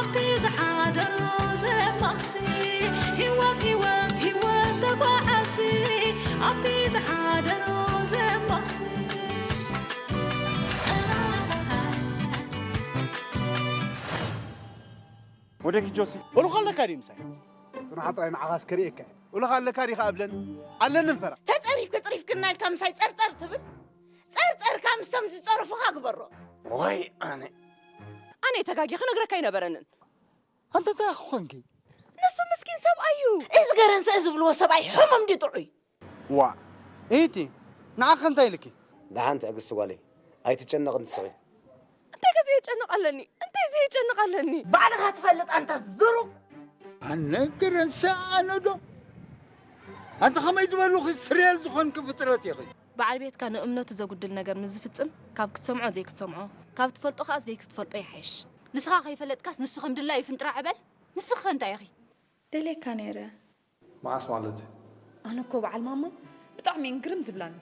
ኣብቲ ዝሓደሮ ዘማሲ፣ ህይወት፣ ህይወት፣ ህይወት ተጓዓሲ፣ ኣብቲ ዝሓደሮ ዘማሲ። ወደኪ ጆሲ። ወሉኻ ኣለካ ድዩ ምሳይ? ጽናሕ ጥራይ ንዓኻስ ክርእየካ እየ። ወሉኻ ኣለካ ዲኻ ኣብለን? ኣለንን ፈራ። ተጸሪፍኪ ጽሪፍክና ኢልካ ምሳይ ጸርጸር ትብል? ጸርጸርካ ምስቶም ዝጸረፉኻ ግበሮ። ወይ ኣነ። ኣነ ተጋጊ ክነግረካ ኣይነበረንን። ኣንተ እንታይ ኮንኪ? ንሱ ምስኪን ሰብኣይ እዩ። እዚ ገረንሰ ዝብልዎ ሰብኣይ ሕሙም ድዩ ጥዑይ? ዋእ፣ ኢቲ፣ ንዓኺ እንታይ ኢልኪ? ደሓን ትዕግስቲ ጓለይ፣ ኣይትጨነቒ ንስኺ። እንታይ ከ ዘየጨንቕ ኣለኒ? እንታይ ዘየጨንቕ ኣለኒ? ባዕልኻ ትፈልጥ ኣንታ ዝሩግ። ኣነ ገረንሰ ኣነ ዶ? ኣንታ ከመይ ዝበሉኺ ስርየል ዝኾንኪ ፍጥረት ኢኺ። በዓል ቤትካ ንእምነቱ ዘጉድል ነገር ምስ ዝፍጽም፣ ካብ ክትሰምዖ ዘይክትሰምዖ፣ ካብ ትፈልጦ ከኣ ዘይክትፈልጦ ይሓይሽ። ንስኻ ከይፈለጥካስ ንሱ ከም ድላዩ ፍንጥራዕ በል። ንስኺ ከ እንታይ ኢኺ? ደልየካ ነይረ። መዓስ ማለት እዩ? ኣነ እኮ በዓል ማማ ብጣዕሚ እየን ግርም ዝብላኒ።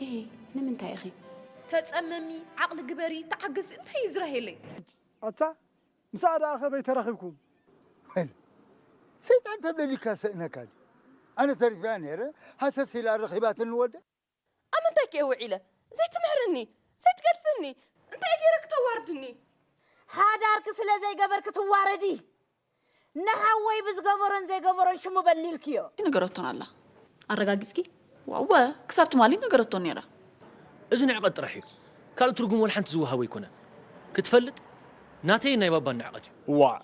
እሂ፣ ንምንታይ ኢኺ? ተጸመሚ፣ ዓቕሊ ግበሪ፣ ተዓገሲ፣ እንታይ እዩ እዚ ራሄለይ? ኣታ፣ ምስኣ ደኣ ከመይ ተራኺብኩም? ወይለ፣ ሰይጣን ተደሊካ ሰእነካ ድዩ? ኣነ ተሪፈያ ነይረ፣ ሃሰስ ኢላ ረኺባትኒ ወደ። ኣብ ምንታይ ከ እየ ውዒለ? ዘይትምህርኒ፣ ዘይትገድፍኒ፣ እንታይ ገይረ ክተዋርድኒ? ሓዳርኪ ስለ ዘይገበርኪ ትዋረዲ። ንሓወይ ብዝገበሮን ዘይገበሮን ሽሙ በሊልክዮ። ነገረቶን ኣላ። ኣረጋጊጽኪ? ዋወ፣ ክሳብ ትማሊ ነገረቶን ነይራ። እዚ ንዕቐት ጥራሕ እዩ። ካልእ ትርጉም ወላ ሓንቲ ዝወሃቦ ኣይኮነን። ክትፈልጥ፣ ናተይን ናይ ባባን ንዕቐት እዩ። ዋእ!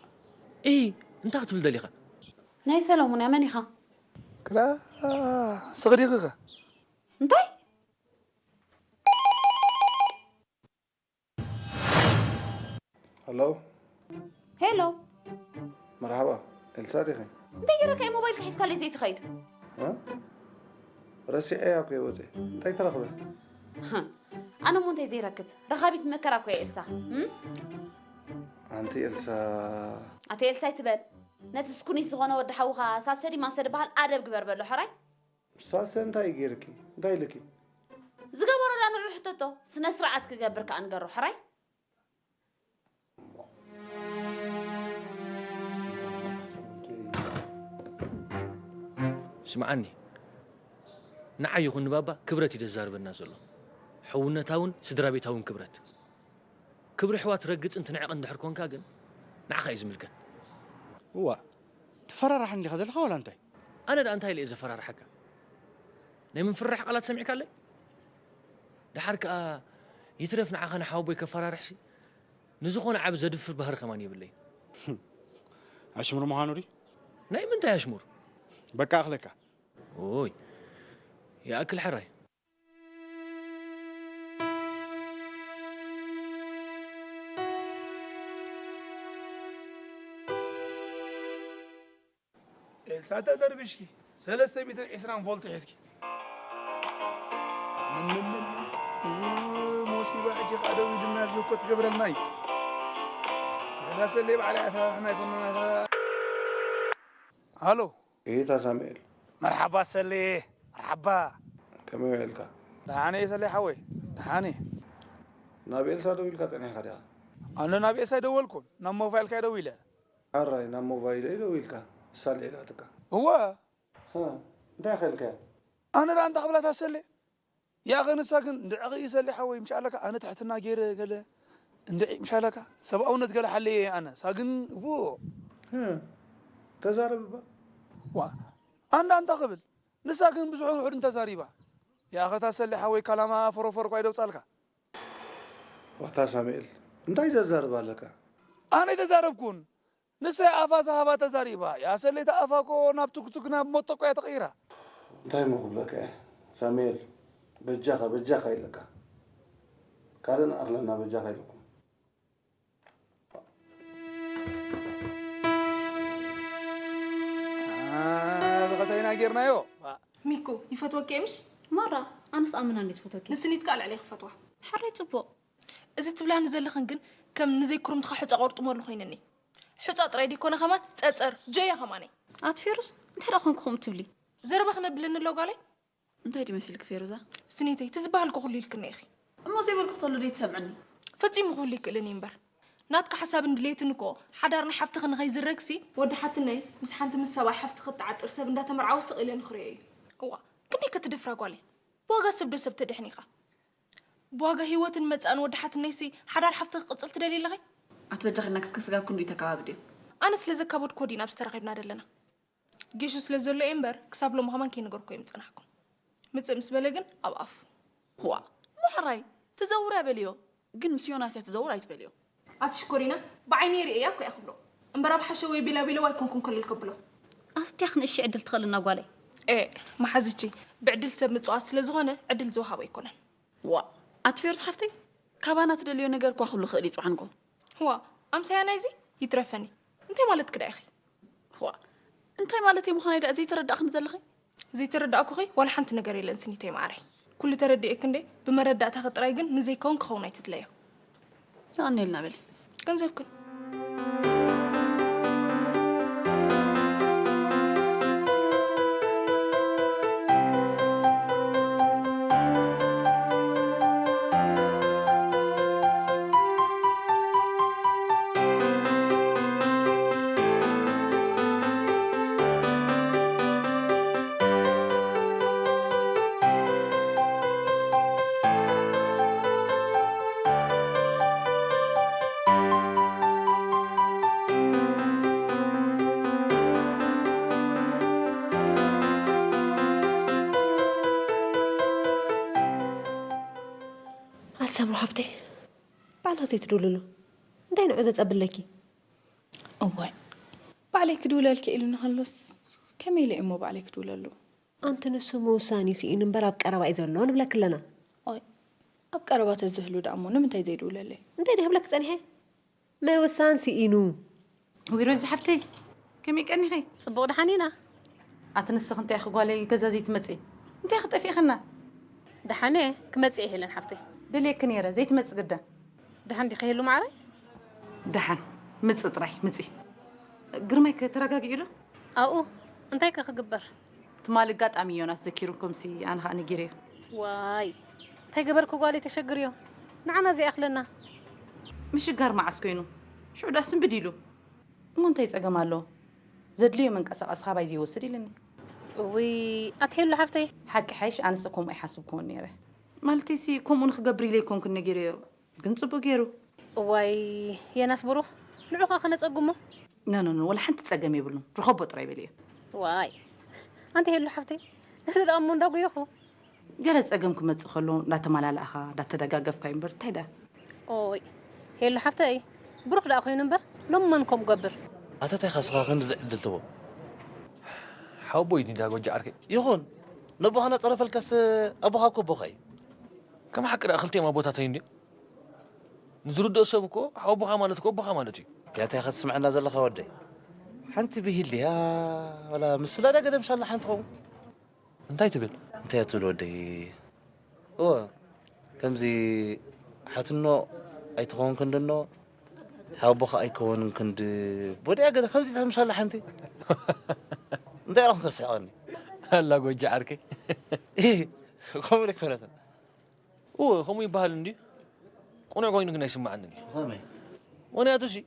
እሂ፣ እንታይ ክትብል ደሊኻ? ናይ ሰለሙን እያ፣ መን ኢኻ? ክላ፣ ስኽዲኺ ኸ? እንታይ? ሃሎ። ሄሎ። መርሓባ፣ ኤልሳ ዲኺ? እንታይ ገይረካ እዩ ሞባይልካ ሒዝካለይ ዘይትኸይድ? እ? ረሲዐያ እኮ እየ ወፂአ። እንታይ ተረኽበ? ሃ፣ ኣነ እሞ እንታይ ዘይረክብ? ረኻቢት መከራ እኮ እየ ኤልሳ። እም? ኣንቲ ኤልሳ። ኣቲ ኤልሳ ኣይትበል። ነቲ ስኩኒስ ዝኾነ ወዲ ሓውኻ ሳሰዲ ማሰ ድበሃል ኣደብ ግበር በሎ፣ ሕራይ? ሳሰ እንታይ ገይርኪ? እንታይ ኢልኪ? ዝገበሮ ዳ ንዑ ሕተቶ፣ ስነ ስርዓት ክገብር ከኣ ንገሮ፣ ሕራይ? ስምዓኒ፣ ንዓይ ይኹን ንባባ ክብረት እዩ ዘዛርበና ዘሎ። ሕውነታውን ስድራ ቤታውን ክብረት። ክብሪ ኣሕዋት ረግጽን ትንዕቕን እንድሕር ኮንካ ግን፣ ንዓኻ እዩ ዝምልከት። እዋእ፣ ትፈራራሕ እንዲኻ ዘለኻ ዋላ እንታይ? ኣነ ደኣ እንታይ ኢለ እየ ዘፈራርሓካ? ናይ ምፍርራሕ ቃላት ሰሚዕካለይ? ደሓር ከኣ ይትረፍ ንዓኻ ንሓወቦይ ከፈራርሕሲ፣ ንዝኾነ ዓቢ ዘድፍር ባህሪ ከማን የብለይን። ኣሽሙር ምዃኑ ድዩ? ናይ ምንታይ ኣሽሙር? በቃ ኣኽለካ። ኦይ፣ ይኣክል ሕራይ። ኤልሳ ተደርቢሽኪ፣ ሰለስተ ሚእትን ዕስራን ቮልት ሒዝኪ። ምን፣ ምን፣ ምን፣ ምን? ሞሲባ ሕጂ ከኣ ደዊልና እዚ እኮ ትገብረልና እዩ። እዛ ሰሌ ባዕላ እያ፣ እታ ንሕና ኣይኮንና እታ። ሃሎ። እታ ሳሙኤል። መርሓባ ሰሌ፣ መርሓባ። ከመይ ውዒልካ? ደሓን እየ ሰሌ ሓወይ፣ ደሓን እየ። ናብ ኤልሳ ደዊልካ ጸኒሕካ ዲኻ? ኣነ ናብ ኤልሳ ኣይደወልኩን፣ ናብ ሞባይልካ እየ ደዊለ። ኣራይ፣ ናብ ሞባይለይ ደዊልካ፣ እሳ ኣልዒላትካ። እወ። ሃ፣ እንታይ ከልካያ? ኣነ ደኣ እንታይ ክብላ እታ ሰሌ? ያኸ ንሳ ግን እንድዒ ኸኢ ሰሌ ሓወይ፣ ምሽ ኣለካ ኣነ ትሕትና ገይረ ገለ እንድዒ ምሽ ኣለካ ሰብኣውነት ገለ ሓለየ ኣነ። እሳ ግን፣ ዎ። ሃ፣ ተዛረብ እባ። ዋ፣ ኣንዳ ኣንታ ክብል። ንሳ ግን ብዙሕን ውሑድን ተዛሪባ። ያኸ እታ ሰሌ ሓወይ ካላማ ፎሮፎር እኳ ኣይደውጻልካ። ዋታ ሳሙኤል፣ እንታይ ዘዛርብ ኣለካ? ኣነ ኣይተዛረብኩን። ንሳ እያ ኣፋ ዝሃባ ተዛሪባ። ያ ሰሌ እታ ኣፋ እኮ ናብ ቱክቱክ ናብ ሞቶ እኮ እያ ተቐይራ። እንታይ እሞ ክብለካ እየ? ሳሙኤል፣ በጃኻ፣ በጃኻ ኢለካ። ካልእ ንኣኽለና በጃኻ ኢለኩም። አ፣ ብኸተይና ጌርናዮ። ሚኩ፣ ይፈትወኪ እየ ምሽ? ማራ፣ ኣነስ ኣመና እንዴት ፈትወኪ? ንስኒት ከኣ ልዕሊ ክፈትዋ። ሕራይ ጽቡቕ። እዚ ትብላኒ ዘለኽን ግን ከም ንዘይ ኩርምትኻ ሑጻ ቆርጥመሉ ኮይንኒ። ሑጻ ጥራይ ደይኮነ ከማን ጸጸር፣ ጀያ ከማን እየ። ኣቲ ፌሩዝ፣ እንታይ ደኣ ኮንኩ ከምኡ ትብሊ? ዘረባ ክነብለኒ ኣሎ ጓለይ? እንታይ ድዩ መሲልኪ ፌሩዛ? ስኒተይ፣ እቲ ዝበሃልኩ ኩሉ ኢልክኒ ኢኺ። እሞ ዘይበልኩ ተሎ ደይ ትሰምዕኒ? ፈጺሙ ክህሉ ይክእልን እዩ እምበር። ናትካ ሓሳብን ድሌትን እኮ ሓዳር ናይ ሓፍትኺ ንኸይዝረግሲ። ወዲ ሓትነይ ምስ ሓንቲ ምስ ሰብኣይ ሓፍትኺ እትዓጥር ሰብ እንዳተመርዓወ ስቕ ኢለ ንኽርእዮ እዩ። እዋ፣ ክንደይ ከትደፍራ ጓለይ። ብዋጋ ሰብ ዶ ሰብ ተድሕን ኢኻ? ብዋጋ ህይወትን መጻእን ወዲ ሓትነይሲ ሓዳር ሓፍትኺ ክቕጽል ትደልዪ ኣለኺ? ኣቲ በጃኺ እናከስከስጋ ክንዱ ተካባብድዮ። ኣነ ስለ ዘካበድኩ ወዲና ኣብዚ ተራኺብና ደለና። ጌሹ ስለ ዘሎ እየ እምበር ክሳብ ሎሚ ከማን ከይነገርኩ እየ ምጸናሕኩም። ምጽእ ምስ በለ ግን ኣብ ኣፉ። ዋ፣ እሞ ሕራይ ትዘውር እያ በልዮ። ግን ምስ ዮናስ እያ ትዘውር ኣይትበልዮ። ኣቲ ሽኮሪና፣ ብዓይነይ ርእየያ እኮ እያ ክብሎ። እምበር ኣብ ሓሸወይ ቢላቢሎ ኣይኮንኩን ከልል ከብሎ። ኣስቲያ ክንእሺ ዕድል ትኸልና ጓለይ። ኤ፣ መሓዝቺ፣ ብዕድል ሰብ ምጽዋት ስለ ዝኾነ ዕድል ዝወሃቦ ኣይኮነን። ዋ፣ ኣቲ ፌሩዝ ሓፍተይ፣ ካባና ትደልዮ ነገር እኳ ክብሉ ክእል እዩ ጽባሕ ንግሆ። ዋ፣ ኣምሳያ ናይዚ ይትረፈኒ። እንታይ ማለት ክዳ ኢኺ? ዋ፣ እንታይ ማለት እዩ ምዃነይ ደኣ ዘይተረዳእኽኒ ዘለኺ? ዘይተረዳእኩኺ ዋላ ሓንቲ ነገር የለን ስኒተይ መዓረይ። ኩሉ ተረዲኤኪ እንዴ፣ ብመረዳእታኺ ጥራይ ግን ንዘይከውን ክኸውን ኣይትድለዮ። የቐንየልና በሊ። ገንዘብክን። ኣልሰምሮ ሓፍተይ፣ ባዕልኺ ዘይትድውልሉ እንታይ ንዑ ዘጸብለኪ? እዋይ፣ ባዕለይ ክድውለልኪ ኢሉ እናሃሎስ ከመይ ኢለ እሞ ባዕለይ ክድውለሉ? ኣንቲ ንሱ ምውሳን እዩ ስኢኑ እምበር ኣብ ቀረባ እዩ ዘሎ ንብለኪ ኣለና። ኦይ፣ ኣብ ቀረባ ተዝህሉ ደኣ እሞ ንምንታይ ዘይድውለለይ? እንታይ ድየ ክብለኪ ጸኒሐ? ምውሳን ስኢኑ። ዊሮዚ ሓፍተይ፣ ከመይ ቀኒኺ? ጽቡቕ ደሓን ኢና። ኣቲ ንስኺ እንታይ ኢኺ ጓለይ ገዛ ዘይትመጺ? እንታይ ኢኺ ጠፊእኽና? ደሓን እየ ክመጽእ እየ ሄለን ሓፍተይ። ደልየኪ ነይረ ዘይትመጺ ግዳ። ደሓን ዲኺ ሄሉ ማዕረይ? ደሓን ምጺ ጥራይ ምጺ። ግርማይ ከ ተረጋጊዑ ዶ? ኣብኡ እንታይ ከ ክግበር? ትማሊ ኣጋጣሚ ዮናስ ዘኪሩኩምሲ ኣነ ኸኣ ነጊረዮ። ዋይ እንታይ ገበርኩ ጓለይ ተሸግርዮ ንዓና ዘይኣኽለና። ምሽጋር መዓስ ኮይኑ? ሽዑ ደኣ ስንብድ ኢሉ። እሞ እንታይ ጸገም ኣለዎ? ዘድልዮ መንቀሳቐሲ ካባይ ዘይወስድ ኢሉኒ። እውይ ኣቲ ሄሉ ሓፍተይ። ሓቂ ሓይሽ ኣነስ ከምኡ ኣይሓስብኩዎን ነይረ። ማለተይሲ ከምኡ ንኽገብር ኢለ ኣይኮንኩን ነጊረዮ። ግን ጽቡቕ ገይሩ። እዋይ የናስ ብሩኽ ንዑ ኸኣ ከነጸጉሞ። ኖ ኖ ኖ ወላ ሓንቲ ጸገም የብሉን። ርኸቦ ጥራይ በልዮ። ዋይ ኣንቲ ሄሉ ሓፍተይ ነዚ ደኣ እሞ እንዳጉየኹ። ገለ ጸገም ክመጽእ ከሎ እንዳተመላላእኻ እንዳተደጋገፍካ እዩ እምበር እንታይ ደኣ። ኦይ ሄሉ ሓፍተይ ብሩኽ ደኣ ኮይኑ እምበር ሎሚ መን ከምኡ ገብር። ኣታ ታይ ኢኻ ስኻ ክንድዚ ዕድል ትቦ? ሓወቦይ ድዩ እንዳ ጎጃ ዓርከይ? ይኹን ነቦኻ ናጸረፈልካስ ኣቦኻ እኮ ኣቦኻ እዩ። ከም ሓቂ ደኣ ክልቲኦም ኣቦታተይ እንድዮም። ንዝርድኦ ሰብ እኮ ሓወቦኻ ማለት እኮ ኣቦኻ ማለት እዩ። ያታ ኢኻ ትስምዐና ዘለኻ ወደይ? ሓንቲ ብሂል ድያ ዋላ ምስላ ደገ ደምሻላ ሓንቲ ኸውን? እንታይ ትብል? እንታይ እያ ትብል ወደይ? እወ ከምዚ ሓትኖ ኣይትኸውን ክንድኖ ሓወቦኻ ኣይከውንን ክንዲ ቦዲያ ገለ ከምዚ ተምሻላ ሓንቲ እንታይ ኢኹም ከስሕቐኒ? ኣላ ጎጃ ዓርከይ። ከምኡ ኣይኮነትን። እወ ከምኡ ይበሃል እንዲ ቅኑዕ ኮይኑ ግን ኣይስምዓንን እዩ። ብኸመይ? ምኽንያቱ ሲ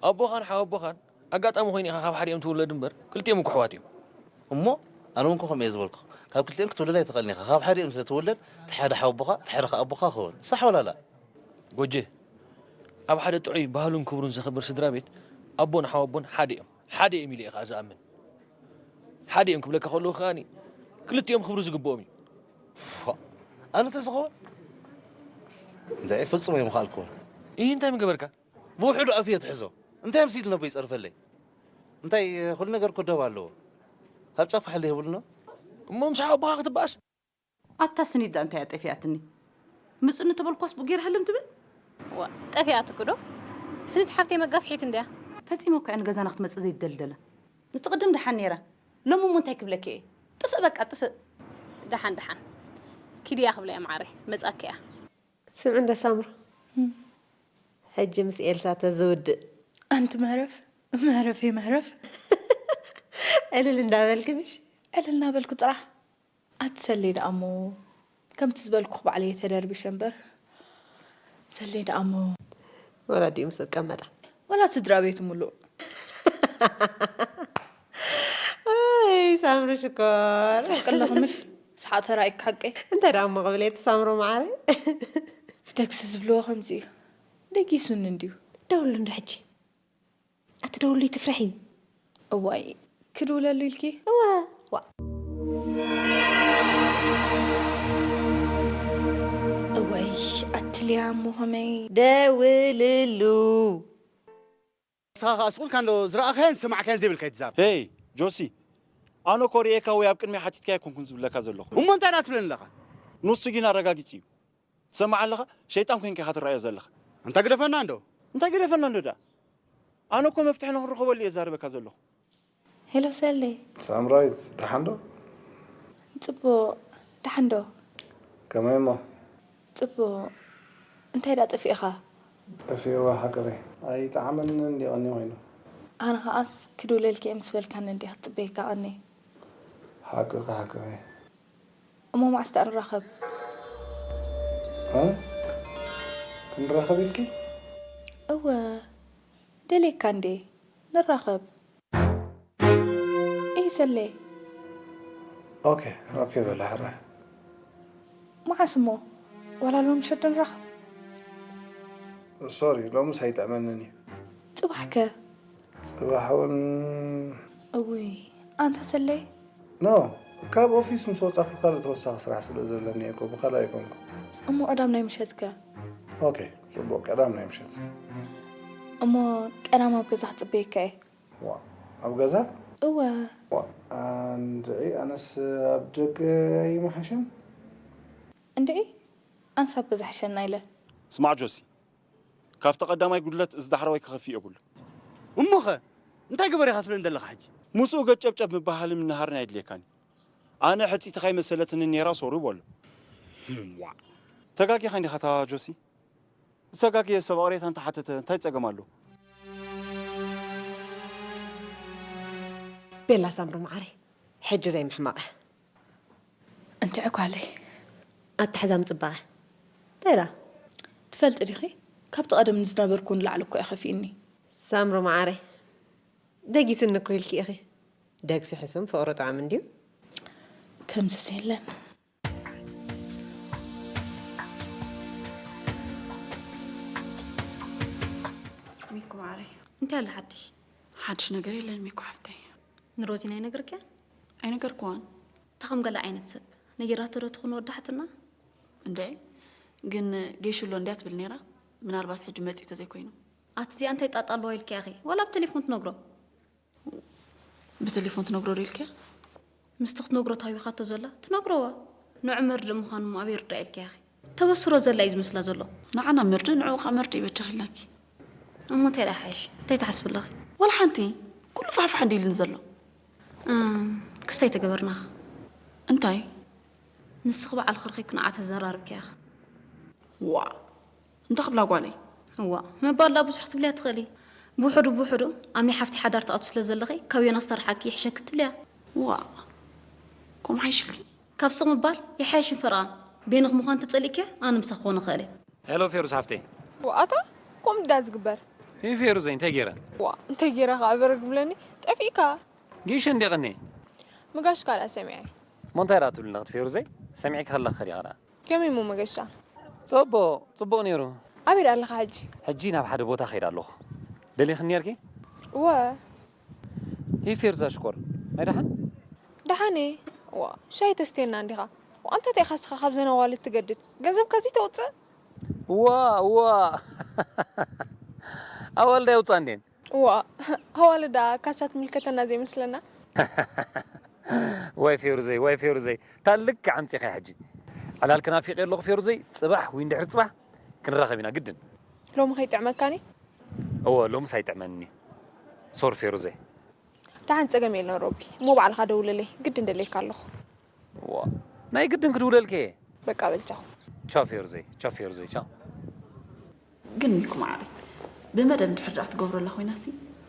ኣቦኻን ሓወቦኻን ኣጋጣሚ ኮይኑ ኢኻ ካብ ሓዲኦም ትውለድ እምበር ክልቲኦም እኮ ኣሕዋት እዮም። እሞ ኣነ እውን እኮ ከምኡ እየ ዝበልኩ። ካብ ክልቲኦም ክትውለድ ኣይትኽእልን ኢኻ። ካብ ሓዲኦም ስለ ትውለድ እቲ ሓደ ሓወቦኻ እቲ ሓደ ኸኣ ኣቦኻ ክኸውን። ሳሕ ወላላ? ጎጄ፣ ኣብ ሓደ ጥዑይ ባህሉን ክብሩን ዘኽብር ስድራ ቤት ኣቦን ሓወቦን ሓደ እዮም። ሓደ እዮም ኢለ እየ ኸኣ ዝኣምን። ሓደ እዮም ክብለካ ከለኹ ከኣኒ ክልቲኦም ክብሪ ዝግብኦም እዩ። ኣነ ተዝኸውን እንታይ ፍጹም ኣይምኽኣልኩዎን። ይህ እንታይ ምገበርካ? ብውሕዱ ኣፍ እየ ትሕዞ። እንታይ ኣምሲሉ ነቦ ይጸርፈለይ? እንታይ ኩሉ ነገር እኮ ደብ ኣለዎ። ካብ ጫፍ ሓሊ የብሉና። እሞ ምስ ሓወቦኻ ክትበኣስ? ኣታ ስኒት ደኣ እንታይ እያ ጠፊኣትኒ? ምጽኒ ተበልኳስ ብኡ ገይራ ህልም ትብል? ዋ፣ ጠፊኣትኪ ዶ? ስኒት ሓፍተይ መጋፍሒት እንድያ። ፈጺመ እኮ እያ ንገዛና ክትመጽእ ዘይትደሊ ደላ። እቲ ቅድም ደሓን ነይራ። ሎሚ እሞ እንታይ ክብለኪ እየ? ጥፍእ በቃ ጥፍእ። ደሓን ደሓን። ኪዲ እያ ክብላ እየ መዓረይ። መጻኪ እያ። ስምዒ እንደ ሳምሮ። ሕጂ ምስ ኤልሳ ተዝውድእ። ኣንቲ መህረፍ፣ መህረፍ እየ መህረፍ። ዕልል እንዳበልኪ ምሽ? ዕልል እናበልኩ ጥራሕ። ኣቲ ሰሌ ደኣ እሞ፣ ከምቲ ዝበልኩኺ ባዕለይ እየ ተደርቢሸ እምበር። ሰሌ ደኣ እሞ። ወላ ድዩ ምስ ዝቀመጣ? ወላ ስድራ ቤቱ ምሉእ። ኣይ ሳምሪ ሽኮር። ስቅ ኣለኹ ምሽ? ሰሓቕ ተራእይካ ሓቀይ? እንታይ ደኣ እሞ ቅብሌት ሳምሮ መዓረይ? ደግሲ ዝብልዎ ከምዚ እዩ። ደጊሱኒ እንድዩ። ደውሉ እንዶ ሕጂ። ኣቲ ደውሉ ትፍረሒ። እዋይ ክድውለሉ ኢልኪ? እዋ ዋ እወይ ኣትልያ እሞ ከመይ ደውልሉ። ንስኻ ኸኣ ስቕ ኢልካ እንዶ ዝረኣኻዮን ዝሰማዕካዮን ዘይብልካ ኣይትዛረብ። ሄይ ጆሲ፣ ኣነ እኮ ርእየካ ወይ ኣብ ቅድመይ ሓቲትካዮ ኣይኮንኩን ዝብለካ ዘለኹ። እሞ እንታይ ደኣ ትብለኒ ኣለኻ? ንሱ ግን ኣረጋጊጹ እዩ። ትሰምዕ ኣለኻ? ሸይጣን ኮይንካ ኢኻ ትረኣዮ ዘለኻ። ኣንታ ግደፈና እንዶ። እንታይ ግደፈና እንዶ ደኣ? ኣነ እኮ መፍትሒ ንኽንረኽበሉ እየ ዝዛረበካ ዘለኹ። ሄሎ ሰሌ። ሳምራዊት ደሓን ዶ? ጽቡቕ። ደሓን ዶ? ከመይ እሞ? ጽቡቕ። እንታይ ደኣ ጠፊእኻ? ጠፊእዋ ሓቅኺ። ኣይጠዓመንን እንድዩ ቀንዩ ኮይኑ። ኣነ ኸኣስ ክድውለልኪ እየ ምስ በልካኒ እንድየ ክጽበየካ ቀንየ። ሓቅኺ ሓቅኺ። እሞ መዓስ ደኣ ንራኸብ? እ? ክንራኸብ ኢልኪ? እወ ደልየካ እንድየ ንራኸብ። እይ ሰሌ። ኦኬ ኦኬ በላ ሕራይ። መዓስ እሞ? ዋላ ሎም ምሸት ዶ ንራኸብ? ሶሪ ሎምስ ኣይጥዕመንን እዩ። ጽባሕ ከ? ጽባሕ እውን እውይ ኣንታ ሰሌ። ኖ ካብ ኦፊስ ምስ ወጻኹ ካልእ ተወሳኺ ስራሕ ስለ ዘለኒ እኮ ብኻልእ ኣይኮንኩ። እሞ ቀዳም ናይ ምሸት ከ? ኦኬ ጽቡቕ ቀዳም ናይ ምሸት። እሞ ቀዳም ኣብ ገዛ ክጽበየካ እየ። ዋእ ኣብ ገዛ? እወ። ዋእ ኣንድዒ ኣነስ ኣብ ደገ ኣይምሓሸን? እንድዒ ኣነስ ኣብ ገዛ ሕሸና ኢለ። ስማዕ ጆሲ፣ ካብቲ ቀዳማይ ጉድለት እዚ ዳሕረዋይ ክኸፍእ የብሉ። እሞኸ እንታይ ግበር ኢኻ ትብለኒ ዘለኻ ሕጂ? ምስኡ ገጨብጨብ ምብሃልን ምንሃርን ኣየድልየካን እዩ። ኣነ ሕጽይቲ ከይመሰለትኒ ኔራ ሶሪ በሎ። ዋእ ተጋጊኻ እንዲኻ እታ ጆሲ? ዝተጋግየ ሰብ ቅሬታ እንተሓተተ እንታይ ጸገም ኣለዎ? ቤላ ሳምሪ መዓረይ ሕጂ ዘይምሕማቕ። እንተ ዕኳለይ ኣታሕዛ ምጽባቐ እንታይ ደኣ? ትፈልጢ ዲኺ ካብቲ ቀደም ንዝነበርኩ ንላዕሊ እኮ እዩ ከፊእኒ። ሳምሪ መዓረይ ደጊስኒ እኮ ኢልኪ ኢኺ። ደግሲ ሕሱም ፍቕሪ ጥዑም እንድዩ። ከምዝስ የለን። ሚኩ ማዕረይ እንታይ ኣሎ ሓድሽ? ሓድሽ ነገር የለን ሚኩ ሓፍተይ። ንሮዚ ናይ ነግርክያ? ኣይነገርክዋን። እታ ከም ገለ ዓይነት ሰብ ነጊራቶ ዶ ትኾን ወዳሕትና? እንደ ግን ጌሽ ኣሎ እንድያ ትብል ነይራ። ምናልባት ሕጂ መጺኡ ተዘይኮይኑ። ኣቲ እዚኣ እንታይ ጣጣ ኣለዋ ኢልክያ ኢኺ? ዋላ ብቴሌፎን ትነግሮ። ብቴሌፎን ትነግሮ ዶ ኢልክያ? ምስቲ ክትነግሮ ታዊኻቶ ዘላ ትነግሮዋ። ንዑ መርድእ ምዃኑ እሞ ኣበይ ርዳእ ኢልክያ ኢኺ? ተበስሮ ዘላ እዩ ዝመስላ ዘሎ። ንዓና መርድእ ንዕኡ ኸዓ መርድእ ይበጃኺ ኢልናኪ። እሞ እንታይ ደኣ ሓይሽ? እንታይ ትሓስቢ ኣለኺ? ዋላ ሓንቲ። ኩሉ ፋሕፋሕ እንዲ ኢሉኒ ዘሎ። እም፣ ክስታይ ተገበርናኻ። እንታይ? ንስኺ በዓልኺ ርኺብኪ ንዓ ተዘራርብኪ ኢኺ። ዋእ። እንታይ ክብላ ጓለይ? እዋእ ምባል ደኣ ብዙሕ ክትብልያ ትኽእሊ። ብውሕዱ ብውሕዱ ኣብ ናይ ሓፍቲ ሓዳር ትኣትዊ ስለ ዘለኺ ካብ ዮናስ ተርሓቂ ይሕሸኪ ትብልያ። እዋእ ከምኡ ሓይሽልኪ። ካብ ስቕ ምባል ይሓይሽ እምፈርቓ። በይንኺ ምዃን ተጸሊእክያ ኣነ ምሳኺ ክኾን እኽእል እየ። ሄሎ ፌሩዝ ሓፍተይ። ዋእ ኣታ ከምኡ ድኣ ዝግበር። ሂ ፌሩዘይ እንታይ ገይረ? ዋእ እንታይ ገይረ ከኣ በረግ ብለኒ ጠፊእካ። ጌሸ እንድየ ቀንየ። ምጋሽካ ደኣ ሰሚዐ። እሞ እንታይ ደኣ ትብሊ ነኽቲ ፌሩዘይ? ሰሚዐኪ ከለኺ ከ ዲኻ ደኣ? ከመይ እሞ መገሻ? ጽቡቕ ጽቡቕ ነይሩ። ኣበይ ደኣ ኣለኻ ሕጂ? ሕጂ ናብ ሓደ ቦታ ከይደ ኣለኹ። ደሊኽኒ ነይርኪ? እወ። ሂ ፌሩዛ ሽኮር ናይ ደሓን? ደሓን እየ። ዋእ ሻሂ ተስትየና እንዲኻ። ዋእ እንታይ ኢኻ እስኻ ካብዘን ኣዋልድ ትገድድ? ገንዘብካ እዚ ተውጽእ? ዋእ ዋእ ኣዋልድ ኣየውጽኣ እንድየን። ዋእ ኣዋልድ ደኣ ካሳ ትምልከተና ዘይመስለና። ዋይ ፌሩዘይ ዋይ ፌሩዘይ እታ ልክዕ ኣምጺኻያ ሕጂ። ዕላልኪ ናፊቐዮ ኣለኹ ፌሩዘይ ጽባሕ ወይ እንድሕሪ ጽባሕ ክንራኸብ ኢና ግድን። ሎሚ ከይጥዕመካኒ? እወ ሎምስ ኣይጥዕመንን እዩ። ሶሪ ፌሩዘይ። ደሓን ጸገም የለን ሮቢ እሞ ባዕልኻ ደውለለይ ግድን ደልየካ ኣለኹ። ዋእ ናይ ግድን ክድውለልኪ እየ። በቃ በል ቻው። ቻው ፌሩዘይ ቻው ፌሩዘይ ቻው። ግን ሚኩ መዓረይ ብመደብ እንድሕር ደኣ ትገብሮ ኣላ ኮይናሲ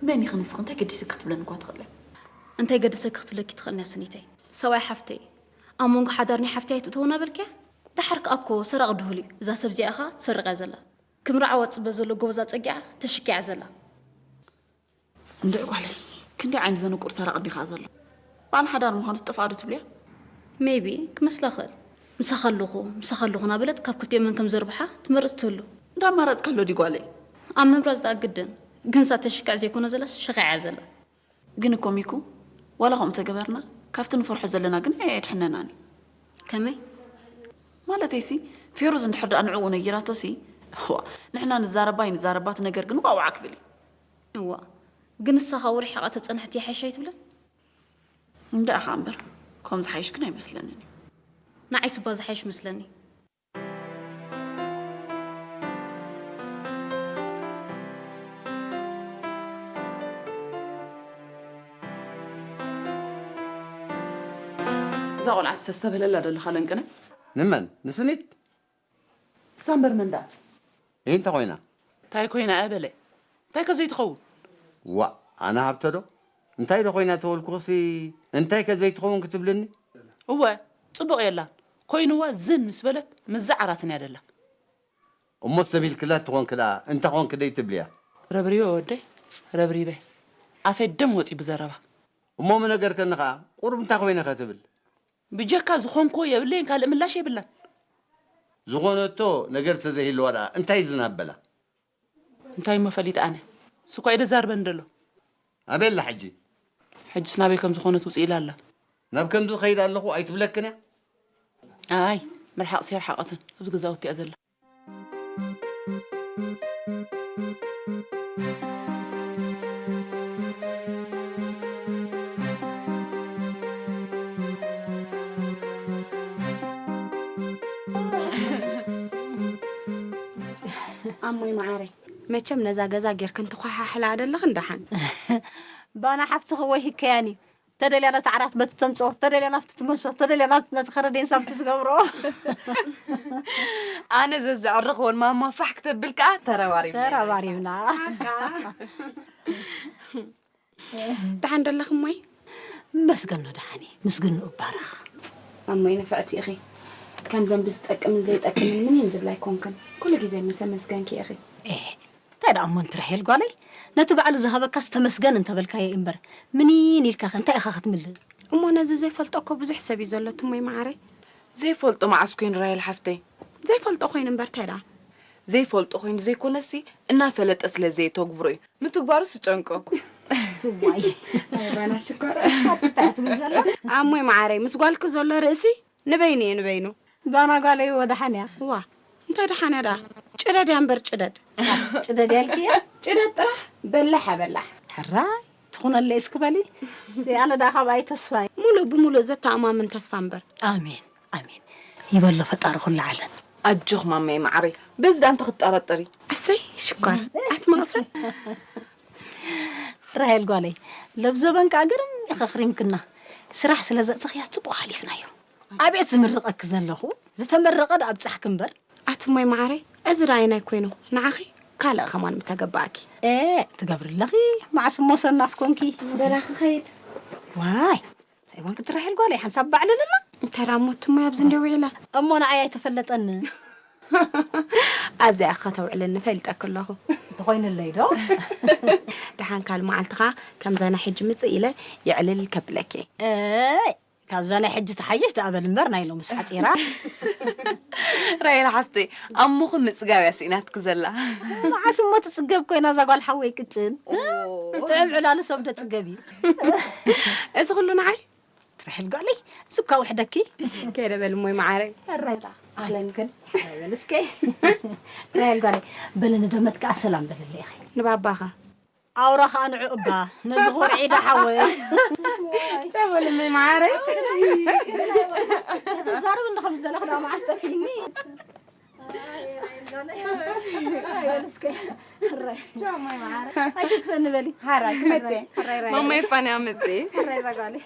መን ኢኺ ንስኺ እንታይ ገዲስኪ ክትብለኒ እኳ ትኽእሊ። እንታይ ገደሰኪ ክትብለኪ ትኽእል ንያ ስኒተይ። ሰብኣይ ሓፍተይ ኣብ መንጎ ሓዳር ናይ ሓፍተይ ኣይትእተውና በልክያ። ደሓር ከኣ እኮ ሰራቒ ድሁል እዩ። እዛ ሰብ እዚኣ ኸኣ ትሰርቕ እያ ዘላ። ክምርዓዋ ትጽበ ዘሎ ጎበዝ ኣጸጊዓ ተሽኪዓ ዘላ። እንድዒ ጓለይ፣ ክንደይ ዓይነት ዘንቁር ሰራቒ እንዲኻ ዘሎ። በዓል ሓዳር ምዃኑ ዝጠፍኣ ዶ ትብልያ? ሜቢ ክመስላ ኽእል። ምሳኻ ኣለኹ፣ ምሳኻ ኣለኹ እናበለት ካብ ክልቲኦም መን ከም ዘርብሓ ትመርጽ ትህሉ። እንዳማረጽካ ኣሎ ድዩ ጓለይ? ኣብ ምምራጽ ደኣ ግድን። ግን ንሳ ተሽክዕ ዘይኮነ ዘላስ ሸኺዓ እያ ዘላ። ግን እኮ ሚኩ፣ ዋላ ከምኡ ተገበርና፣ ካብቲ ንፈርሖ ዘለና ግን ኣየድሕነናን እዩ። ከመይ? ማለተይሲ፣ ፌሩዝ እንድሕር ደኣ ንዕኡ ነጊራቶሲ፣ እዋ፣ ንሕና ንዛረባ ኣይንዛረባ እቲ ነገር ግን ዋዕዋዕ ክብል እዩ። እዋ፣ ግን ንሳ ካብ ርሒቓ ተጸንሐት ይሓይሽ ኣይትብልን? እንድዒ ኸኣ እምበር፣ ከምኡ ዝሓይሽ ግን ኣይመስለንን እዩ። ንዓይስ እባ ዝሓይሽ መስለኒ። እዛ ቆልዓ ዝተስተብህለላ ዘለኻ ለንቅነ? ንመን? ንስኒት? እሳ እምበር መን ደኣ? እንታይ ኮይና? እንታይ ኮይና እያ በለ? እንታይ ከ ዘይትኸውን? ዋእ፣ ኣነ ሃብተ ዶ? እንታይ ዶ ኮይና ተበልኩኽሲ፣ እንታይ ከ ዘይትኸውን ክትብልኒ? እወ፣ ጽቡቕ የላን። ኮይንዋ ዝን ምስ በለት ምዝዓራትን እያ ደላ። እሞ ሰብ ኢልክላ ትኾንክ ደኣ፣ እንታይ ኾንክ ደይ ትብልያ? ረብሪበ ወደይ፣ ረብሪበ። ኣፈይ ደም ወጺኡ ብዘረባ። እሞ ምነገርከኒ ኸኣ፣ ቁሩብ እንታይ ኮይነ ከ ትብል? ብጀካ ዝኾንክዎ የብለይን ካልእ ምላሽ የብላን። ዝኾነቶ ነገር ተዘይህልዋ ደኣ እንታይ ዝናበላ? እንታይ እሞ ፈሊጠ ኣነ? ስኳ እዩ ደዛርበን ደሎ። ኣበይ ኣላ ሕጂ? ሕጅስ ናበይ ከም ዝኾነት ውፅእ ኢላ ኣላ። ናብ ከምዚ ኸይድ ኣለኹ ኣይትብለክን እያ? ኣይ፣ ምርሓቕሲ ኣይርሓቐትን። ኣብዚ ገዛውቲ እያ ዘላ። ኣሞይ መዓረይ፣ መቸም ነዛ ገዛ ጌርክን ትኳሓሕላ ደለኽን ደሓን። ባና ሓፍትኺ ወይ ህከያኒ፣ ተደልያ ነቲ ዓራት በቲ ተምጽኦ፣ ተደልያ ናብቲ ትመልሶ፣ ተደልያ ናብቲ ነቲ ከረዴንሳ ብቲ ትገብሮ። ኣነ ዘዘዕርኽዎን ማማ ፋሕ ክተብል ከኣ ተረባሪብና ኢና። ተረባሪብና። ደሓን ደለኺ እሞይ? መስገኖ ደሓን እየ፣ ምስግንኡ ይባረኽ። እሞይ ንፍዕቲ ኢኺ። ከምዘን ብዝጠቅምን ዘይጠቅምን ምኒን ዝብላ ኣይኮንክን። ኩሉ ግዜ ምስ ኣመስገንኪ ኢኺ። ኤ፣ እንታይ ደኣ እሞ እንቲ ራሄል ጓለይ፣ ነቲ ባዕሉ ዝሃበካስ ተመስገን እንተበልካዮ እምበር፣ ምኒን ኢልካ ከ እንታይ ኢኻ ክትምልእ? እሞ ነዚ ዘይፈልጦ እኮ ብዙሕ ሰብ እዩ ዘሎ እሞይ መዓረይ። ዘይፈልጦ መዓስ ኮይኑ ራሄል ሓፍተይ? ዘይፈልጦ ኮይኑ እምበር እንታይ ደኣ? ዘይፈልጦ ኮይኑ ዘይኮነሲ እናፈለጠ ስለ ዘየተግብሮ እዩ። ምትግባሩስ ይጨንቆ። ዋይ። ኣይ፣ ባና ሽኮር። ኣትታይ ትብል ዘላ? ኣሞይ መዓረይ፣ ምስ ጓልኪ ዘሎ ርእሲ ንበይኑ እዩ፣ ንበይኑ። ባና ጓለይ ወደሓን እያ። ዋ፣ እንታይ ደሓን እያ ደኣ? ጭደድ እያ እምበር ጭደድ። ጭደድ እያ ኢልክያ? ጭደድ ጥራሕ በላሕ በላሕ። ሕራይ፣ ትኹነለይ እስኪ በሊ። ኣነ ደኣ ካብኣ ይተስፋ እየ። ሙሉእ ብሙሉእ ዘተኣማምን ተስፋ እምበር። ኣሜን፣ ኣሜን። ይበሎ ፈጣሪ ኩሉ ዓለም። ኣጆኽ ማማይ መዓረይ፣ በዚ ደኣ እንተ ክትጠራጠሪ። ኣሰይ ሽኮር፣ ኣቲ መቕሰን። ራሄል ጓለይ፣ ለብዘበን ከኣ ግርም ኢኺ ኣኽሪምክና። ስራሕ ስለ ዘእተኽያ ጽቡቕ ሓሊፍናዮ። ኣቤት ዝምርቐኪ ዘለኹ፣ ዝተመረቐ ደኣ ኣብጻሕኪ እምበር። ኣቲ እሞይ መዓረይ፣ እዚ ደኣ ኣየናይ ኮይኑ፣ ንዓኺ ካልእ ከማን ምተገባእኪ። ኤ፣ ትገብሪ ኣለኺ፣ መዓስ እሞ ሰናፍ ኮንኪ። በላ ክኸይድ። ዋይ፣ እንታይ ኮንኪ እንቲ ራሄል ጓለይ፣ ሓንሳብ ባዕልልና። እንታይ ደኣ እሞ እቲ እሞይ ኣብዚ እንድየ ውዒላ። እሞ ንዓይ ኣይተፈለጠኒ። ኣብዚኣ ከተውዕልኒ ፈሊጠኪ ኣለኹ። እንተኾይንለይ ዶ? ደሓን ካልእ መዓልቲ ኸኣ ከምዛ ናይ ሕጂ ምጽእ ኢለ የዕልል ከብለኪ። ኤ፣ ካብዛ ናይ ሕጂ ትሓይሽ ደኣ በል እምበር፣ ናይ ሎምስ ሓጺራ። ራሄል ሓፍተይ፣ ኣሞኺ ምጽጋብ እያ ስኢናትኪ ዘላ። መዓስ እሞ ትጽገብ ኮይና እዛ ጓል ሓወይ ቅጭን? ኦ። ጥዑም ዕላሉ ሰብ ዶ ጽገብ እዩ? እዚ ኩሉ ንዓይ? ራሄል ጓለይ፣ እዚ እኳ ውሕደኪ። ከይደ በል እሞይ መዓረይ። ኣራይ፣ ኣህለን ግን። በል እስከ። ራሄል ጓለይ፣ በል ንደመት ከኣ ሰላም በልለይ ኢኺ። ንባባኸ? ኣውራ ኸኣ ንዑ እባ፣ ነዚ ኮርዒ ዶ ሓወይ? ጨበል እመይ መዓረይ። ተዛረብ እንደ ከምዚ ዘለኽ ደኣ መዓስ ጠፊእኒ። ኣይ፣ በል እስከ። ሕራይ። ጨው እመይ መዓረይ። ኣይትጥፈኒ በሊ። ሓራይ፣ ክመጽእ። ሕራይ፣ ሕራይ። ማማይ ፋንያ መጽእ። ሕራይ፣ እዛ ጓለይ።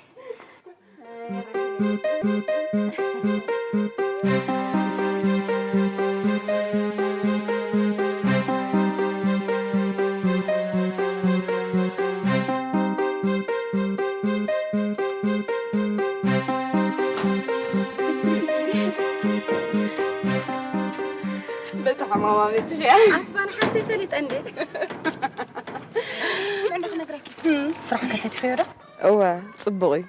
በቲ ሓማማ በጺሕያ። ተፈሊጠ እንዴ? ስምዕ እንዳ ክነግረኪ። ስራሕ ከፈቲኸዮ ዶ? እወ፣ ጽቡቕ እዩ።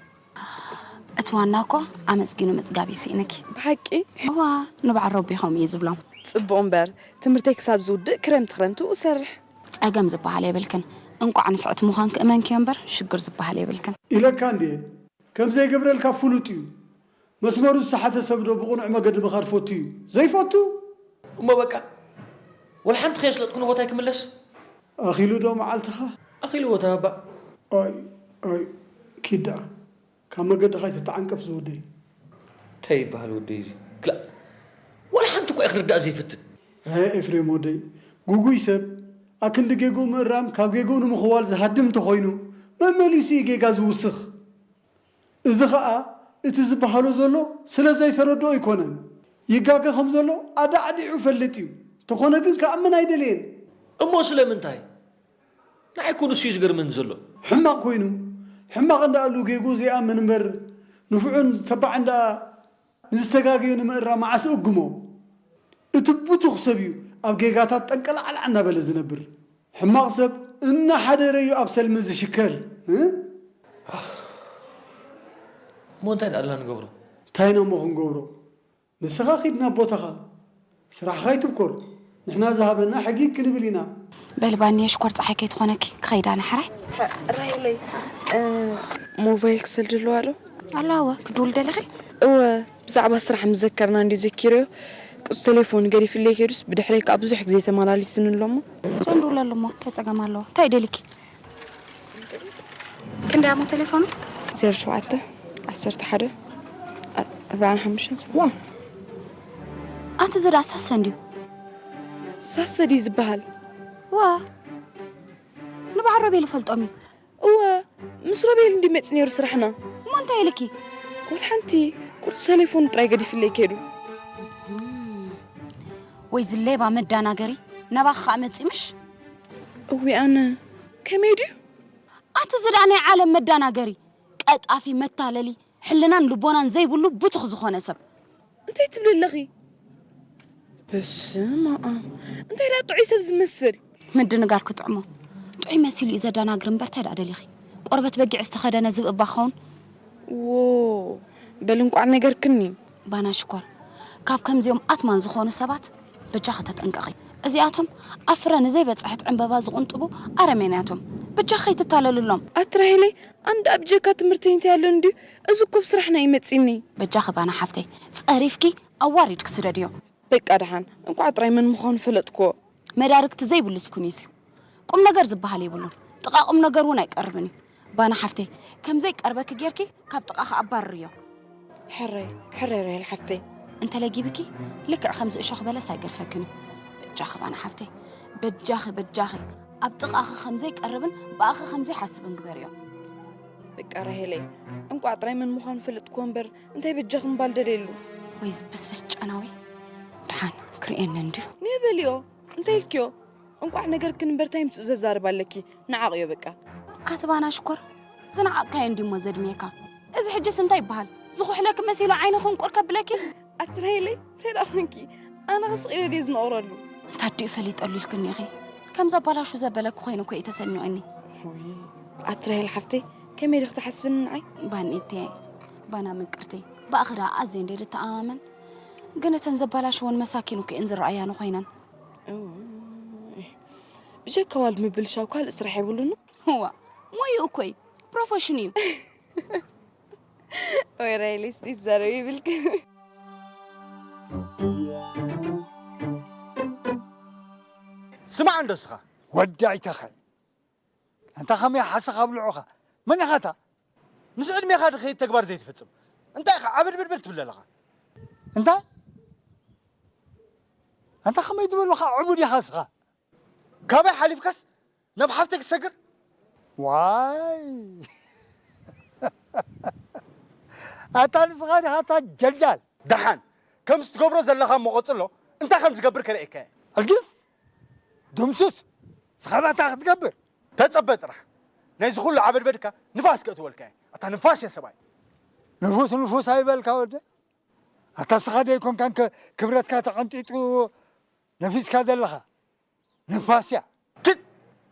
እቲ ዋና እኮ ኣመስጊኑ ምጽጋብ ይስእነኪ። ብሓቂ? እዋ፣ ንበዓል ረቢ ከምኡ እዩ ዝብሎም። ጽቡቕ እምበር፣ ትምህርተይ ክሳብ ዝውድእ ክረምቲ ክረምቲ እሰርሕ። ጸገም ዝበሃል የብልክን። እንቋዕ ንፍዕቲ ምዃንኪ እመንክዮ እምበር፣ ሽግር ዝበሃል የብልክን። ኢለካ እንድየ፣ ከም ዘይገብረልካ ፍሉጥ እዩ። መስመሩ ዝሰሓተ ሰብ ዶ ብቕኑዕ መገዲ ምኻድ ፈቱ እዩ? ዘይፈቱ? እሞ በቃ፣ ወላ ሓንቲ ከየስለጥኩ ንቦታይ ክምለስ? ኣኺሉ ዶ መዓልትኻ? ኣኺሉ ቦታ ባባ። ኦይ፣ ኦይ፣ ኪድ ደኣ። ካብ መገድኻ ኣይትተዓንቀፍ ዝወደይ። እንታይ ይበሃል ወደይ እዚ? ክላእ፣ ወላ ሓንቲ እኳ እዩ ክርዳእ ዘይፍትን። ኣይ ኤፍሬም ወደይ፣ ጉጉይ ሰብ ኣክንዲ ጌግኡ ምእራም ካብ ጌግኡ ንምኽዋል ዝሃድም እንተኾይኑ፣ መመሊሱ እዩ ጌጋ ዝውስኽ። እዚ ኸኣ እቲ ዝበሃሎ ዘሎ ስለ ዘይተረድኦ ኣይኮነን። ይጋገ ከም ዘሎ ኣዳዕዲዑ ይፈልጥ እዩ። እንተኾነ ግን ክኣምን ኣይደለየን። እሞ ስለምንታይ? ንዓይ እኮ ንሱ እዩ ዝገርመኒ ዘሎ። ሕማቕ ኮይኑ፣ ሕማቕ እንዳኣሉ ጌግኡ ዘይኣምን እምበር፣ ንፉዕን ተባዕን ደኣ ንዝተጋገየ ንምእራም መዓስ እእግሞ? እቲ ብቱኽ ሰብ እዩ ኣብ ጌጋታት ጠንቀላዕላዕ እናበለ ዝነብር። ሕማቕ ሰብ እናሓደረ እዩ ኣብ ሰልሚ ዝሽከል። እ? እሞ እንታይ ደኣ ኣላ ንገብሮ? እንታይ ኢና እሞ ክንገብሮ? ንስኻ ኪድ ናብ ቦታኻ፣ ስራሕኻ ኣይትብኮር። ንሕና ዝሃበና ሕጊ ክንብል ኢና። በሊ ባኒ የሽኮር፣ ጸሓይ ከይትኾነኪ ክኸይዳ ንሕራይ። ራሄለይ፣ እ፣ ሞባይል ክሰልድ ኣለዋ ዶ? ኣለዋ፣ እወ፣ ክድውል ደለኺ? እወ፣ ብዛዕባ ስራሕ ምስ ዘከርና እንድዩ ዘኪረዮ። ቅጹ ቴሌፎን ገዲፍለይ ከይዱስ ብድሕረይ ከኣ ብዙሕ ግዜ ተመላሊስኒ ኣሎ እሞ። ሰንድውለሉ እሞ፣ እንታይ ጸገም ኣለዎ? እንታይ ደሊኪ? ክንደይ እሞ ቴሌፎኑ? ዜሮ ሸውዓተ፣ ዓሰርተ ሓደ፣ ኣርባዓን ሓሙሽተን፣ ሰብዓን። ኣቲ እዚ ደኣ ሳሰ እንድዩ። ሳሰ ድዩ ዝበሃል? ዋ፣ ንበዓል ሮቤል እፈልጦም እዩ። እወ፣ ምስ ሮቤል እንድዩ መጺኡ ነይሩ ስራሕና። እሞ እንታይ ኢልኪ? ወላ ሓንቲ፣ ቁርጺ ቴሌፎኑ ጥራይ ገዲፍለይ ከይዱ። ወይ ዝሌባ መዳናገሪ፣ ናባኺ ኸኣ መጺኡ ምሽ? እዊ ኣነ፣ ከመይ ድዩ? ኣቲ እዚ ደኣ ናይ ዓለም መዳናገሪ፣ ቀጣፊ፣ መታለሊ፣ ሕልናን ልቦናን ዘይብሉ ብቱኽ ዝኾነ ሰብ። እንታይ ትብሊ ኣለኺ? በስመ ኣብ። እንታይ ደኣ ጥዑይ ሰብ ዝመስል? ምድንጋር ክጥዕሞ። ጥዑይ መሲሉ እዩ ዘደናግር እምበር፣ እንታይ ደኣ ደሊኺ? ቆርበት በጊዕ ዝተኸደነ ዝብኢ እባ ክኸውን? ዎ፣ በሊ እንቋዕ ነገርክኒ። ባና ሽኮር፣ ካብ ከምዚኦም ኣትማን ዝኾኑ ሰባት በጃኺ ተጠንቀቒ። እዚኣቶም ኣብ ፍረ ንዘይበጽሐት ዕምበባ ዝቕንጥቡ ኣረሜንያቶም። በጃኺ ከይትታለልሎም። ኣቲ ራሄለይ፣ ኣነ ደኣ ብጀካ ትምህርተይ እንታይ ኣለኒ ድዩ? እዚ እኮ ብስራሕና እዩ መጺኒ። በጃኺ ባና ሓፍተይ፣ ጸሪፍኪ ኣዋሪድኪ ስደድዮ። በቃ ደሓን፣ እንቋዕ ጥራይ መን ምዃኑ ፈለጥክዎ። መዳርግቲ ዘይብሉስ ኩኒስ እዩ። ቁም ነገር ዝበሃል የብሉን። ጥቓ ቁም ነገር እውን ኣይቀርብን እዩ። ባና ሓፍተይ፣ ከም ዘይቀርበኪ ጌርኪ ካብ ጥቓኺ ኣባርርዮ። ሕረይ፣ ሕረይ ራሄል ሓፍተይ። እንተ ለጊብኪ፣ ልክዕ ከምዚ እሾኽ በለስ ኣይገድፈክን እዩ። በጃኺ ባና ሓፍተይ፣ በጃኺ፣ በጃኺ፣ ኣብ ጥቓኺ ከም ዘይቀርብን ብኣኺ ከም ዘይሓስብን ግበርዮ። በቃ ራሄለይ፣ እንቋዕ ጥራይ መን ምዃኑ ፈለጥክዎ እምበር፣ እንታይ በጃኺ ምባል ደልየሉ። ወይዚ ብስብስ ጨናዊ፣ ደሓን ክርእየኒ እንድዩ። ንበልዮ፣ እንታይ ኢልክዮ? እንቋዕ ነገርክን እምበር ታይ ምስኡ ዘዛርብ ኣለኪ? ንዓቕዮ በቃ። ኣቲ ባና ሽኮር፣ ዝነዓቕካዮ እንድዩሞ ዘድምየካ። እዚ ሕጅስ እንታይ ይበሃል? ዝኹሕለኪ መሲሉ ዓይንኺ እንቁር ከብለኪ? ኣቲ ራሄለይ፣ እንታይ ደኣ ኾንኪ? ኣነ ኸ ስቕ ኢለ ድየ ዝነቕረሉ? እንታይ ድዩ ፈሊጠሉ ኢልክኒ ኢኺ? ከም ዘባላሹ ዘበለኪ ኮይኑ እኮ እዩ ተሰሚዑኒ። ውይ፣ ኣቲ ራሄል ሓፍተይ፣ ከመይ ዲኺ ትሓስብኒ ንዓይ? ባኒተይ፣ ባና ምቅርቲ፣ ብኣኺ ደኣ ኣዝየ እንድየ ድተኣማመን። ግን እተን ዘባላሽወን መሳኪን እኮ እየን ዝረኣያኒ ኮይነን። እዋይ። ብጀካ ዋልድ ምብልሻው ካልእ ስራሕ የብሉን። እዋ፣ ሞይኡ እኮ እዩ። ፕሮፌሽን እዩ። ወይ ራይሊ ስጢት ዘረብ ይብልክ። ስማዕ እንዶ እስኻ። ወዲ ኣይተኸ። ኣንታ ኸመይ ሓሰኻ ኣብልዑኻ? መን ኢኻ ኣታ? ምስ ዕድሜኻ ድኸይድ ተግባር ዘይትፍጽም። እንታይ ኢኻ ዓበድበድበድ ትብል ዘለኻ? እንታይ? ኣንታ ኸመይ ዝበሉኻ ዕቡድ ኢኻ እስኻ? ካባይ ሓሊፍካስ ናብ ሓፍተይ ክትሰግር? ዋይ! ኣታ ንስኻ ዲኻ ኣታ ጀልጃል? ደሓን፣ ከምዚ ትገብሮ ዘለኻ እሞ ቀጽሎ፣ እንታይ ከም ዝገብር ከርእየካ እየ። ኣልግስ! ድምሱስ! ንስኻ ናታ ክትገብር! ተጸበ ጥራሕ። ናይዚ ኩሉ ዓበድበድካ ንፋስ ከእትወልካ እየ። ኣታ ንፋስ እየ ሰብኣይ። ንፉስ ንፉስ ኣይበልካ ወደ። ኣታ ንስኻ ደይኮንካን ከ ክብረትካ ተቐንጢጡ ነፊስካ ዘለኻ? ንፋስ እያ። ትት!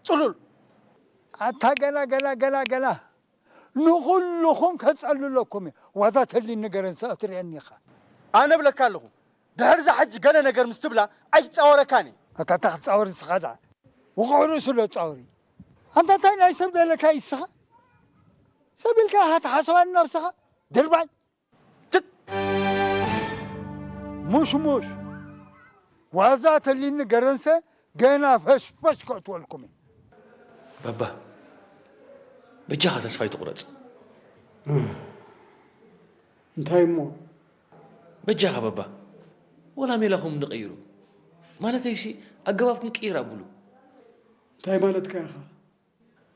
ጽሉል! ኣታ ገና፣ ገና፣ ገና፣ ገና ንኹልኹም ከጸልለኩም እየ። ዋዛ ተሊኒ ገረንሰ ክትርእየኒ ኢኻ። ኣነ እብለካ ኣለኹ፣ ድሕርዛ ሕጂ ገለ ነገር ምስ ትብላ ኣይጻወረካን እየ። ኣታ፣ ኣታ ክትጻወር ንስኻ ደኣ። ውቕዕ ርእሱ ዶ ጻወሪ? ኣንታ እንታይ ናይ ሰብ ዘለካ ይስኻ? ሰብ ኢልካ ኢኻ ትሓስባኒ ነብስኻ? ድርባይ! ትት! ሙሽሙሽ! ዋዛ ተሊኒ ገረንሰ ገና ፈሽፈሽ ከእትወልኩም እየ። ባባ፣ በጃኻ ተስፋ ኣይትቑረጽ። እንታይ እሞ? በጃኻ ባባ፣ ወላ ሜላኹም ንቐይሩ። ማለተይሲ፣ ኣገባብኩም ቅይር ኣብሉ። እንታይ ማለትካ ኢኻ?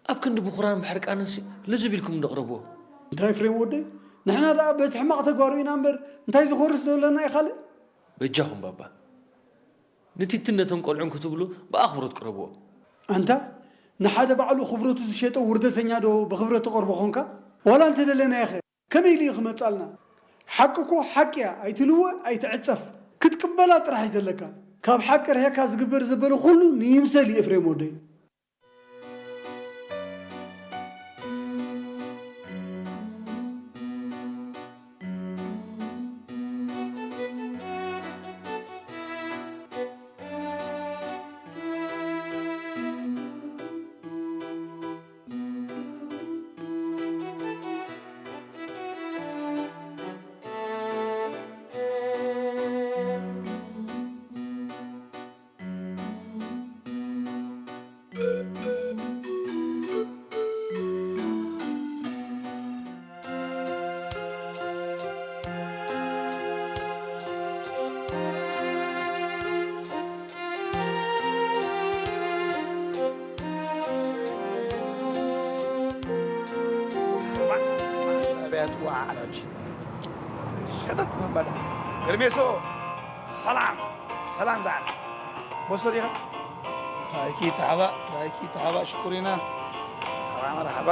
ኣብ ክንዲ ብኹራን ብሕርቃንንሲ ልዝብ ኢልኩም እንዶ ቅረብዎ። እንታይ ኤፍሬም ወደይ? ንሕና ደኣ በቲ ሕማቕ ተጓሩ ኢና እምበር፣ እንታይ ዝኾርስ ዶ ኣለና እዩ ካልእ? በጃኹም ባባ፣ ንቲትን ነቶም ቆልዑን ክትብሉ ብኣኽብሮት ቅረብዎ። ኣንታ፣ ንሓደ ባዕሉ ክብረቱ ዝሸጠ ውርደተኛ ዶ ብኽብረት ትቐርቦ ኾንካ? ዋላ እንተደለናዮኸ? ከመይ ኢሉ እዩ ክመጻልና? ሓቂ እኮ ሓቂ እያ፣ ኣይትልወ ኣይትዕጸፍ። ክትቅበላ ጥራሕ እዩ ዘለካ። ካብ ሓቂ ርሒቕካ ዝግበር ዘበለ ኩሉ ንይምሰል እዩ ኤፍሬም ወደይ። ኣበያት ወዓዕራች ሸጠጥ መባል። ኤርሜሶ፣ ሰላም፣ ሰላም ዛዕራ። ቦሶ ዲኻ? ራእይኪ ተሓባእ፣ ራእይኪ ተሓባእ ሽኩሪና። መርሓባ፣ መርሓባ።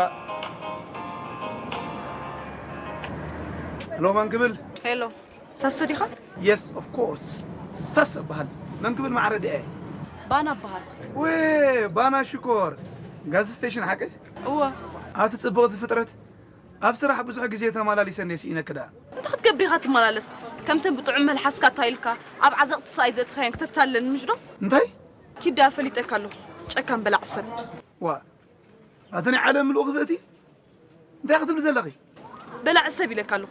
ሄሎ፣ መን ክብል? ሄሎ፣ ሳሰ ዲኻ? የስ፣ ኦፍ ኮርስ። ሳሰ እበሃል። መን ክብል ማዕረ ድየ? ባና እበሃል። ወ፣ ባና ሽኮር። ጋዝ ስቴሽን ሓቂ? እወ። ኣቲ ጽብቕቲ ፍጥረት። ኣብ ስራሕ ብዙሕ ግዜ ተመላሊሰ እንድየ ስኢነኪ ደኣ። እንታይ ክትገብር ኢኻ ትመላለስ? ከምተን ብጥዑም መልሓስካ ኣታሊልካ ኣብ ዓዘቕቲ ስቓይ ዘእተኻየን ክተታልለኒ ምሽ ዶ? እንታይ? ኪድ ደኣ ፈሊጠካ ኣለኹ። ጨካን በላዕ ሰብ። ዋ፣ ኣቲ ናይ ዓለም ምሉእ ክፍእቲ? እንታይ ክትብሊ ዘለኺ? በላዕ ሰብ ኢለካ ኣለኹ።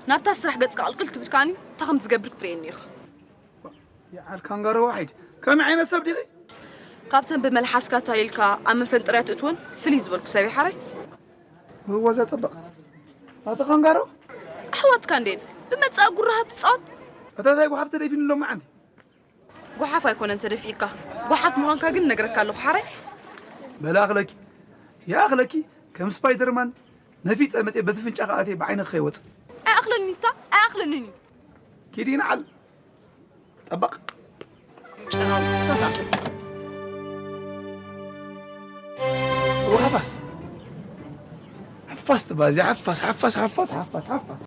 ናብታ ስራሕ ገጽካ ቅልቅል ትብል ከኣኒ እንታይ ከም ዝገብር ክትርእየኒ ኢኻ። ይዓል ካንጋሮ ዋሒድ። ከመይ ዓይነት ሰብ ዲኺ? ካብተን ብመልሓስካ ኣታሊልካ ኣብ መፈንጠርያ ትእትወን ፍልይ ዝበልኩ ሰብ እየ ሓራይ። ወዛ ጠበቕ። ኣቲ ካንጋሮ? ኣሕዋትካ እንዴን ብመጻኢ ጉራሃ ትጻወት? እታ ታይ ጓሓፍ ተደፊኑ ሎማዓንቲ? ጓሓፍ ኣይኮነን ተደፊእካ። ጓሓፍ ምዃንካ ግን እነግረካ ኣለኹ ሓራይ። በላ ኣኽለኪ። ይኣኽለኪ ከም ስፓይደርማን ነፊጸ መጽየ በቲ ፍንጫ ከኣትየ ብዓይንኺ ከይወጽእ። ኣይኣኽለኒታ፣ ኣይኣኽለኒን እዩ። ኪዲ ንዓል። ጠበቕ። ጨናዊ፣ እሳት ኣኽለኒ። ወ፣ ሓፋስ። ሓፋስ ትባዝያ፣ ሓፋስ፣ ሓፋስ፣ ሓፋስ፣ ሓፋስ፣ ሓፋስ።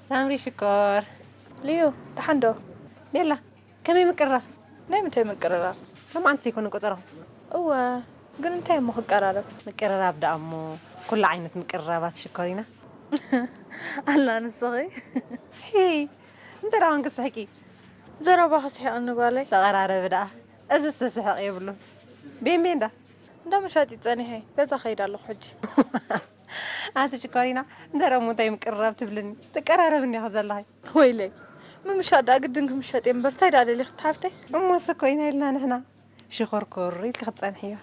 ሳምሪ ሽኮር። ልዩ፣ ደሓን ዶ? ቤላ፣ ከመይ ምቅርራብ? ናይ ምንታይ ምቅርራብ? ሎማዓንቲ ዘይኮነ ቆጸራኹም? እወ፣ ግን እንታይ እሞ ክቀራረብ? ምቅርራብ ደኣ እሞ፣ ኩሉ ዓይነት ምቅርራባት ሽኮሪና። ኣላ ንስኺ። ሂ፣ እንተ ደኣ ኮንኪ ትስሕቂ። ዘረባኺ ስሒቕኒ ጓለይ። ተቐራረቢ ደኣ። እዚ ዝተስሕቕ የብሉን። ቤምቤ እንዳ? እንዳ መሻጢ ጸኒሐ፣ ገዛ ከይድ ኣለኹ ሕጂ። ኣቲ ሽኮሪና፣ እንተ ደኣ እሞ እንታይ ምቅርራብ ትብልኒ? ትቀራረብኒ ኢኺ ዘለኺ። ወይለይ፣ ምምሻጥ ደኣ ግድን ክምሸጥ እየ እምበር፣ እንታይ ደኣ ደሊኺ እታ ሓፍተይ? እሞስ እኮ ኢና ኢልና ንሕና። ሽኾርኮር ኢልኪ ክትጸንሕዮ።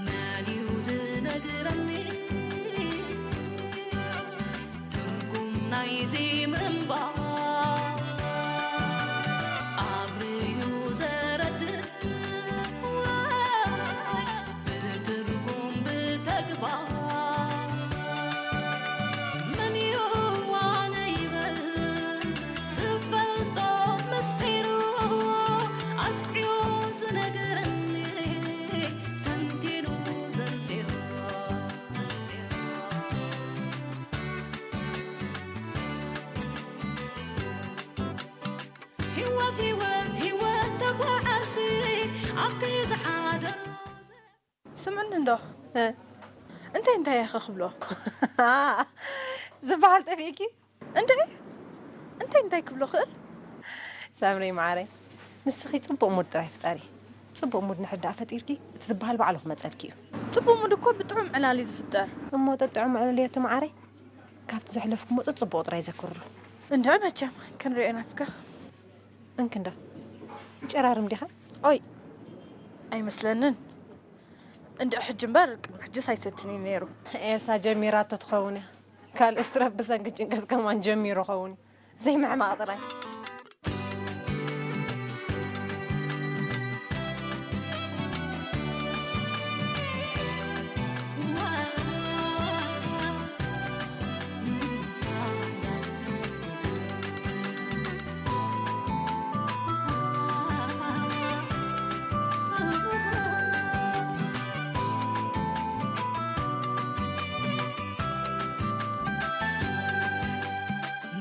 መን እዩ ዝነግረኒ ትርጉም ናይዚ ምንባር? ኣብርዩ ዘረድእ ወይ ብትርጉም ብተግባር? መን እዩ ኣነ ይበል ዝፈልጦ ምስጢሩ ኣጥዕዮ ዝነግረኒ? ህይወት ህይወት ህይወት ተጓዓዚ ኣብቲ ዝሓደሮ ስምዕኒ እንዶ እንታይ እንታይ ኢኸ ክብሎ ዝበሃል ጠፊእኪ? እንድዒ እንታይ እንታይ ክብሎ ክእል ሳምሪ መዓረይ፣ ንስኺ ጽቡቕ ሙድ ጥራይ ፍጠሪ። ጽቡቕ ሙድ ንሕዳእ ፈጢርኪ እቲ ዝበሃል ባዕሉ ክመጸልኪ እዩ። ጽቡቕ ሙድ እኮ ብጥዑም ዕላል እዩ ዝፍጠር። እሞ ጥዑም ዕላል እየቲ መዓረይ። ካብቲ ዘሕለፍኩሞ ጽቡቕ ጥራይ ዘክርሉ። እንድዒ መቸም ክንሪኦ ኢና እስከ። እንክንዶ ይጨራርም ዲኻ? ኦይ ኣይመስለንን። እንድዒ ሕጂ እምበር ቅድሚ ሕጅስ ኣይሰትን እዩ ነይሩ። ኤልሳ ጀሚራቶ ትኸውን እያ። ካልእስ ትረፍ ብሰንኪ ጭንቀት ከማን ጀሚሩ ኸውን እዩ። ዘይምሕማቕ ጥራይ።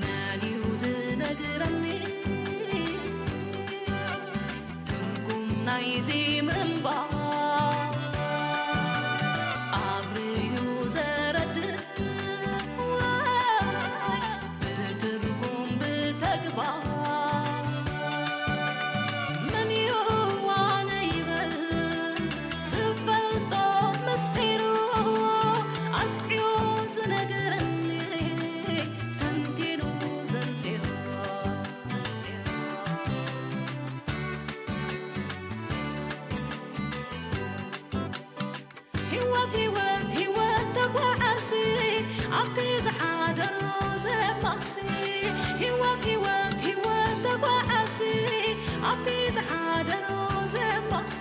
መን እዩ ዝነግረኒ ትርጉም ናይዚ ምንባር ኣብርዩ ዘረድእ ብትርጉም ብተግባር መን እዩ ዋነ ይበል ዝፈልጦ ምስጢሩ ኣጥዕዮ ዝነግረኒ ተንቲኑ ዘንዚሩ ህይወት ህይወት ህይወት ተጓዓዚ ኣብቲ ዝሓደሮ ዘማሲ ህይወት ህይወት ህይወት ተጓዓዚ ኣብቲ ዝሓደሮ ዘማሲ